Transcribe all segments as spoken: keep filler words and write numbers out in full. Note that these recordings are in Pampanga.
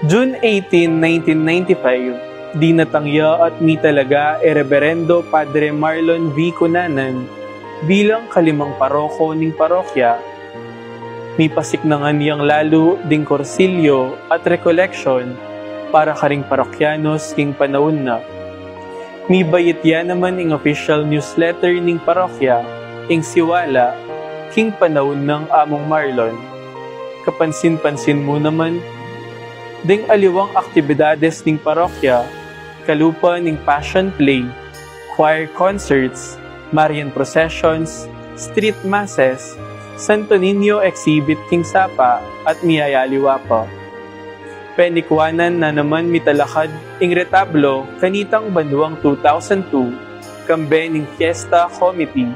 June eighteen, nineteen ninety-five, dinatang ya at mitalaga i Reberendo Padre Marlon V. Cunanan bilang kalimang paroko ning parokya. Mipasiknangan yang lalu ding kursilyo at rekoleksyon para karing parokyanos king panaun na. Mibayit ya naman ing official newsletter ning parokya, ing Siwala, king panaun nang Among Marlon. Kapansin-pansin mu naman, ding aliwang aktibidades ning parokya, kalupa ning Passion Play, choir concerts, Marian processions, street masses, Santo Niño exhibit king sapa at miyayaliwa pa. Penikwanan na naman mitalakad ing retablo kanitang banuang two thousand two, kambe ning Fiesta Committee.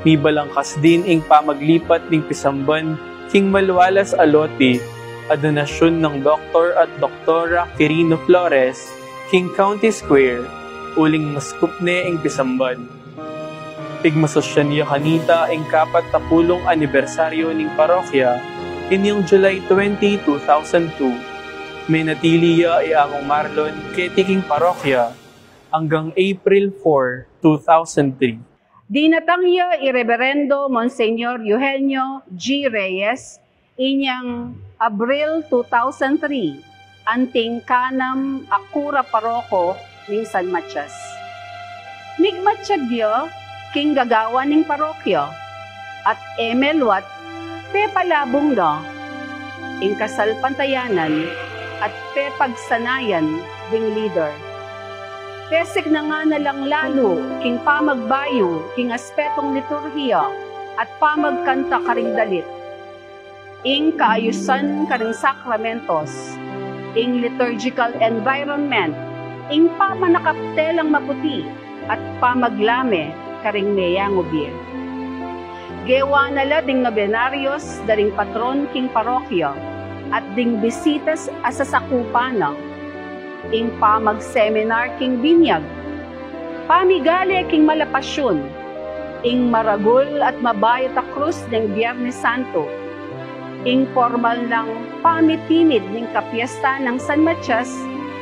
Mibalangkas din ing pamaglipat ning pisamban king malualas a lote a donasyun nang Doktor at Doktora Quirino Flores king County Square, uling maskup ne ing pisamban. Pigmasasyan ya kanita ing kapat tapulung anibersaryo ning parokya, inyang July twenty, two thousand two. Menatili ya i Among Marlon keti king parokya anggang April four, two thousand three. Dinatang ya i Reberendo Monseñor Eugenio G. Reyes inyang Abril two thousand three, anting kanam a kura paroko ning San Matias. Migmatyag ya king gagawan ning parokya, at e meluat pepalabung na ing kasalpantayanan at pepagsanayan ding lider. Pesiknangan na lang lalu king pamagbayu king aspetung liturhiya at pamagkanta karing dalit, ing kaayusan karing sakramentos, ing liturgical environment, ing pamanakap telang maputi, at pamaglame karing meyangu bie. Gewa na la ding nobenarios da ring patron king parokya at ding bisitas a sasakupan na, ing pamagseminar king binyag, pamigale king malapasyun, ing maragul at mabayat a krus ning Biernes Santo, ing pormal nang pamitimid ning kapiesta nang San Matias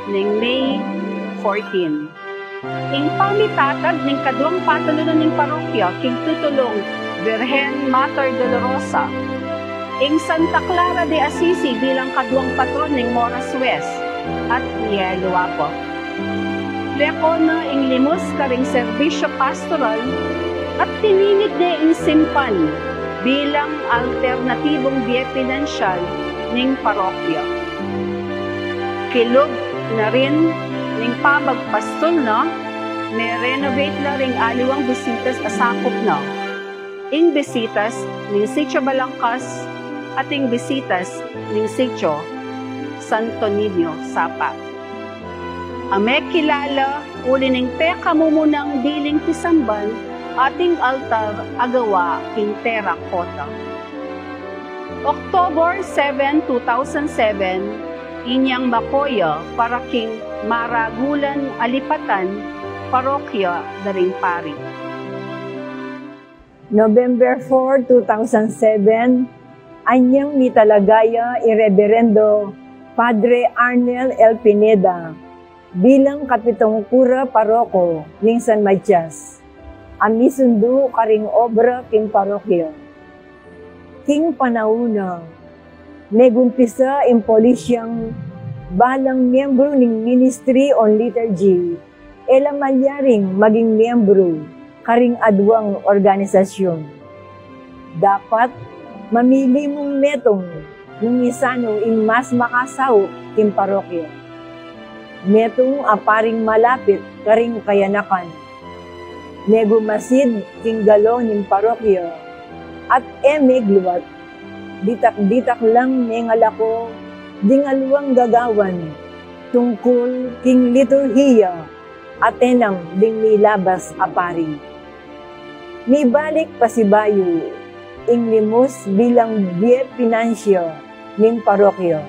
ning May fourteen, ing pamitatag ning kaduang patulunan ning parokya king titulung Birhen Mater Dolorosa, ing Santa Clara de Assisi bilang kaduang patron ning Moras West, at miyayaliwa pa. Pleko na ing limus karing serbisyo pastoral at tinimid ne ing simpan bilang alternatibung bie pinansyal ning parokya. Kilub na rin ning pamagpastul na, me-renovate la ring aliwang bisitas a sakup na, ing bisitas ning Sitio Balangkas at ing bisitas ning Sitio Santo Niño Sapa. A mekilala uli ning pekamumunang biling pisamban at ing altar a gawa king terracotta. October seven, two thousand seven, inyang Macoya para king Maragulan a Lipatan, parokya da ring pari. November four, two thousand seven, anyang mitalaga ya i Reberendo Padre Arnel L. Pineda bilang kapitung kura paroko ning San Matias a misundu karing obra king parokya. King panaun na, megumpisa ing polisyang balang miyembru ning Ministry on Liturgy e la malyaring maging miyembru karing aduang organisasyun. Dapat mamili mung metung nung isanu ing mas makasaup king parokya. Metung a paring malapit karing kayanakan, megumasid king galo ning parokya, at e megluat, ditak-ditak lang mengalako ding aluang gagawan tungkul king liturhiya, atenang ding milabas a pari. Mibalik pasibayu ing limus bilang bie pinansyal ning parokya.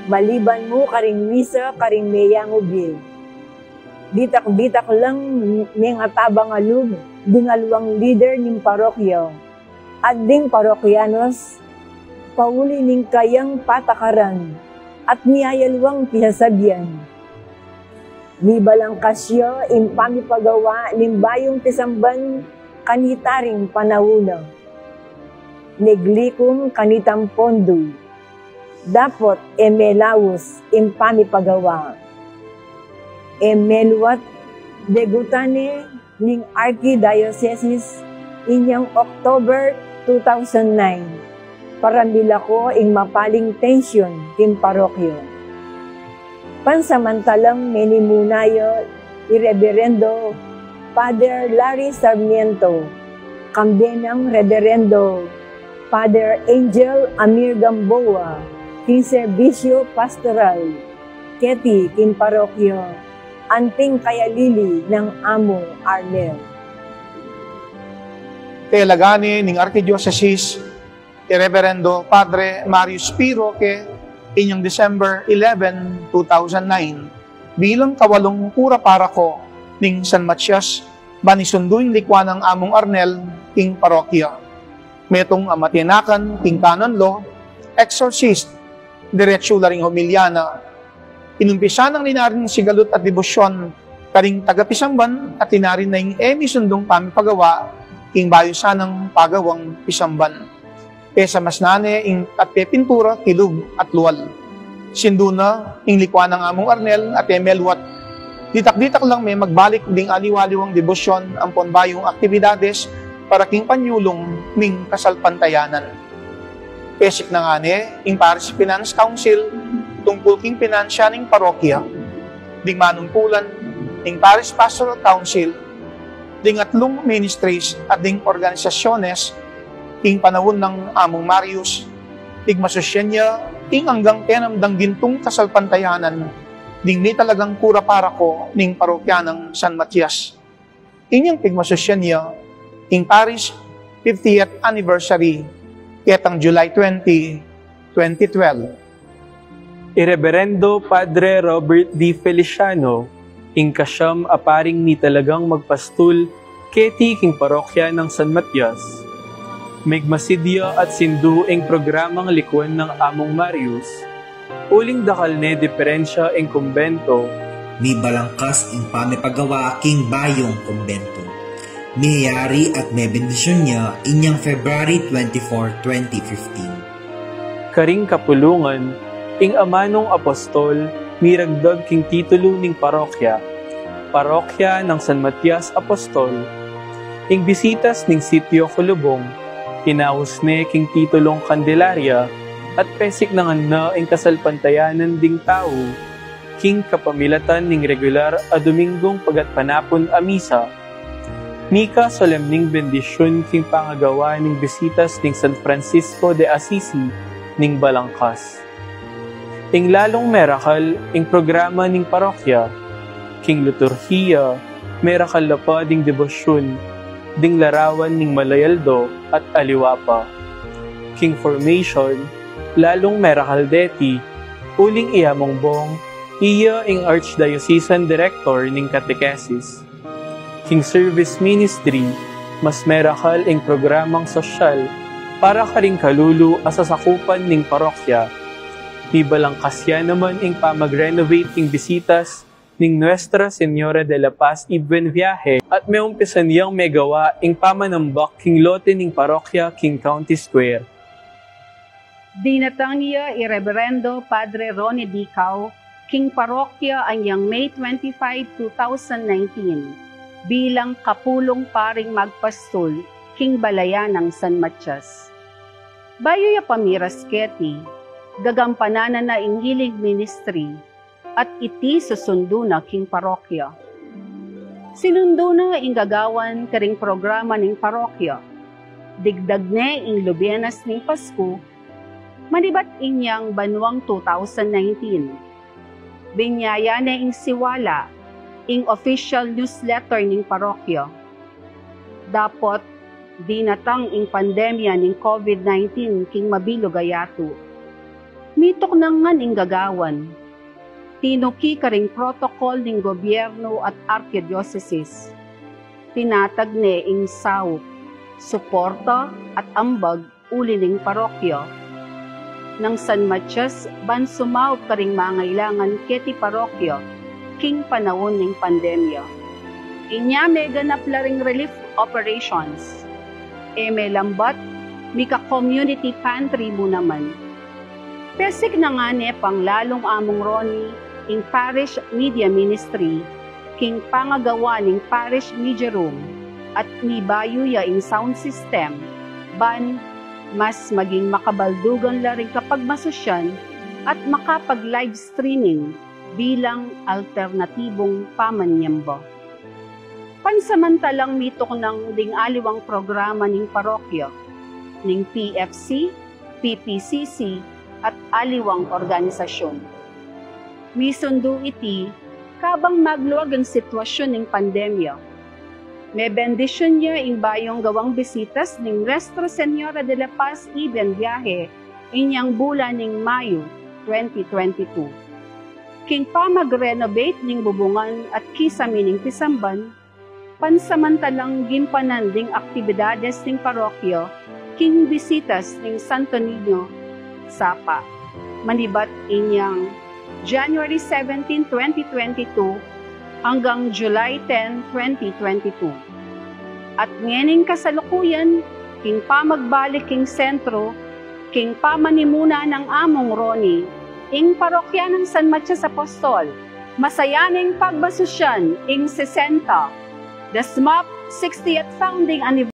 Maliban mu karing misa karing meyangu bie, ditak-ditak lang mengatabang a lub ding aluang lider ning parokya at ding parokyanos pauli ning kayang patakaran at miyayaluang pisasabian. Mibalangkas ya ing pamipagawa ning bayung pisamban kanita ring panaun na. Meglikum kanitang pondu. Dapot e melaus ing pamipagawa. E meluat, degutan ne ning Archdiocese inyang October two thousand nine, para milako ing mapaling pension king parokya. Pansamantalang menimuna ya i Reberendo Father Larry Sarmiento, kambe nang Reberendo Father Angel Amir Gamboa, king serbisyu pastoral, keti king parokya, anting kayalili nang Among Arnel. Teleganan ning Archdiocese i Reberendo Padre Marius P. Roque inyang December eleven, two thousand nine, bilang kawalung kura paroko ning San Matias, ban isundu ing likuan nang Among Arnel king parokya. Metung a matinakan king canon law, exorcist, diretsu la ring homilya na. Inumpisan na ning linarin ning sigalut at debosyon karing tagapisamban at linarin na ing e misundung pamipagawa king bayu sanang pagawang pisamban. Pesamasnan ne ing at pepintura, kilub at lual. Sindu na ing likuan nang Among Arnel at e meluat. Ditak-ditak lang me magbalik ding aliwa-aliwang debosyon ampon bayung aktibidades para king panyulung ning kasalpantayanan. Pesik na ngana ing Parish Finance Council tungkul king pinansya ning parokya. Ding manungkulan ning Parish Pastoral Council, ding atlung ministries at ding organisasyones king panaun nang Among Marius, pigmasusyan ya ing anggang penamdang gintung kasalpantayanan ding mitalagang kura paroko ning parokya nang San Matias. Inyang pigmasusyan ya ing Parish fiftieth anniversary ketang July twenty, twenty twelve. I Reberendo Padre Robert D. Feliciano, ing kasyam a paring mitalagang magpastul keti king parokya nang San Matias. Migmasid ya at sindu ing programang likuan nang Among Marius, uling dakal ne diperensya ing kumbento. Mibalangkas ing pamipagawa king bayung kumbento. Miyayari at mebendisyun ya inyang February twenty-four, twenty fifteen. Karing kapulungan, ing amanung apostol, miragdag king titulu ning parokya, Parokya nang San Matias Apostol. Ing bisitas ning Sitio Kulubong, inaus ne king titulung Candelaria, at pesiknangan na ing kasalpantayanan ding tau king kapamilatan ning regular a Domingung pagatpanapun a misa. Mika solemning bendisyun king pangagawa ning bisitas ning San Francisco de Assisi ning balangkas. Ing lalung merakal ing programa ning parokya. King liturhiya, merakal la pa ding debosyun, ding larawan ning malayaldo at aliwa pa. King formation, lalung merakal deti, uling i Among Bong, iya ing Archdiocesan Director ning Catechesis. King service ministry, mas merakal ing programang sosyal para karing kalulu a sasakupan ning parokya. Mibalangkas ya naman ing pamag-renovate king bisitas ning Nuestra Señora de la Paz y Buen Viaje at meumpisan yang megawa ing pamanambak king lote ning parokya king County Square. Dinatang ya i Reberendo Padre Ronnie Dicao king parokya anyang May twenty-five, two thousand nineteen, bilang kapulung paring magpastul king balayan nang San Matias. Bayu ya pa miras keti, gagampanan na ing healing ministry at iti susundu na king parokya. Sinundu na ing gagawan karing programa ning parokya. Digdag ne ing lubenas ning Pasku, manibat inyang banuang two thousand nineteen. Binyaya ne ing siwala, ing official newsletter ning parokya. Dapot, dinatang ing pandemya ning COVID nineteen king mabilug a yatu. Mituknangan ing gagawan. Tinuki karing protocol ning gobyerno at arkidiosesis. Tinatag ne ing saup, suporta at ambag uli ning parokya. nang San Matias ban sumaup karing mangailangan keti parokya king panaun ning pandemya. Inya meganap la ring relief operations. E melambat, mika-community pantry mu naman. Pesik na ngane pang lalung Among Ronnie ing Parish Media Ministry king pangagawa ning Parish Media Room at mibayu ya ing sound system ban mas maging makabaldugan la ring kapagmasusyan at makapag-live streaming bilang alternatibung pamanyamba. Pansamantalang mituknang ding aliwang programa ning parokya, ning P F C, P P C C, at aliwang organisasyun. Misundu iti kabang magluag ing sitwasyun ning pandemya. Mebendisyun ya ing bayung gawang bisitas ning Nuestra Señora de la Paz y Buen Viaje inyang bulan ning Mayo twenty twenty-two. King pamag-renovate ning bubungan at kisame ning pisamban, pansamantalang gimpanan ding aktibidades ning parokya king bisitas ning Santo Niño sapa, manibat inyang January seventeen, twenty twenty-two hanggang July ten, twenty twenty-two. At ngening kasalukuyan, king pamagbalik king sentro, king pamanimuna nang Among Ronnie, ing parokya nang San Matias Apostol, masayaning pagmasusyan ing sesenta, the SMAP sixtieth founding anniversary.